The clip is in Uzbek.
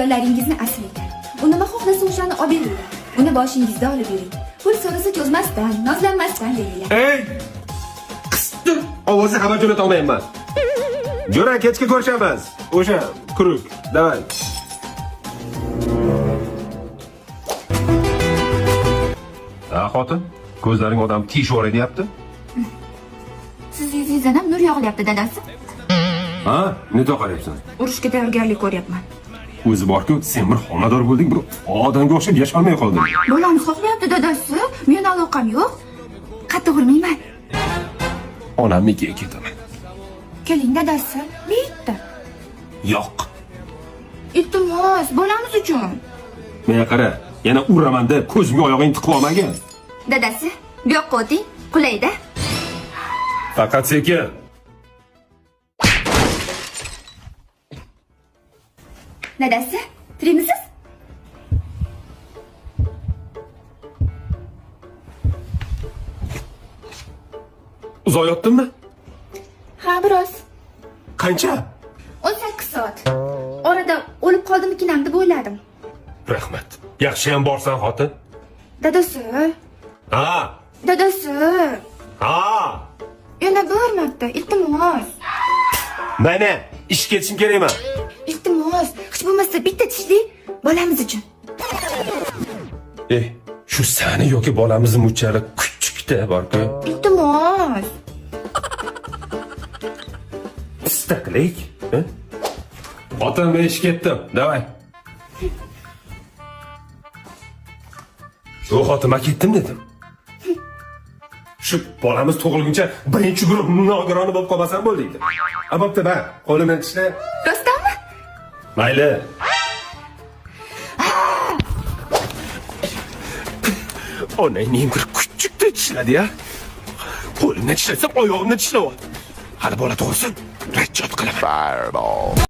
Ayollaringizni asranglar. U nima xohlasa o'shani olib beringlar. Uni boshingizda olib yuring. Pul so'rasa cho'zmasdan, nozlanmasdan beringlar. Ey! Qisdi. Ovozni xabar jo'nata olmayapman. Jo'ra, kechki ko'rishamiz. O'sha kuruk. Давай. Ha, xotin, ko'zlaring odam teshib yuboray deyapti. Siz yuzingizdan ham nur yog'ilyapti, dadasi. Ha, nega qarayapsan? Urushga tayyorgarlik ko'ryapman. O'zi borku, sen bir homilador bo'lding, bir odamga o'xshab yasholmay qolding. Bolani xohlayapti, dadasi. Men aloqam yo'q. Qattiq urmayman. Onamnikiga ketaman. Keling, dadasi. Bitta. Yo'q. Iltimos, bolamiz uchun. Menga qara, yana uraman deb ko'zimga oyog'ing tiqib olmagin. Dadasi, bu yoqqa o'ting, qulayda. Faqat sekin. Dadasi, tirikmisiz? Uzoq yotdimmi? Ha, biroz. Qancha? 18 soat. Orada o'lib qoldimikinam deb o'yladim. Rahmat. Yaxshi ham borsan, xotin. Dadasi, Ha, dadasi. ha. Yana bir marta, iltimos. Mana, ishga ketishim kerakman. Iltimos, hech bo'lmasa bitta tishli bolamiz uchun. Eh, shu sani yoki bolamizni muchali kuchukda borku. Iltimos. Pista qilaylik. Xotin, men ishga ketdim. Давай. Yo'q, xotin, men ketdim dedim. Shu bolamiz tug'ilguncha birinchi guruh nogironi bo'lib qolmasam bo'ldi deydi. A bo'pti, ba, qo'limdan tishla. Rostdanmi? Mayli. Onangning bir kuchukda tishladi ya. Qo'limdan tishlasam, oyog'imdan tishlayapti. Hali bola tug'ilsin, rajjot qilaman. Fireball.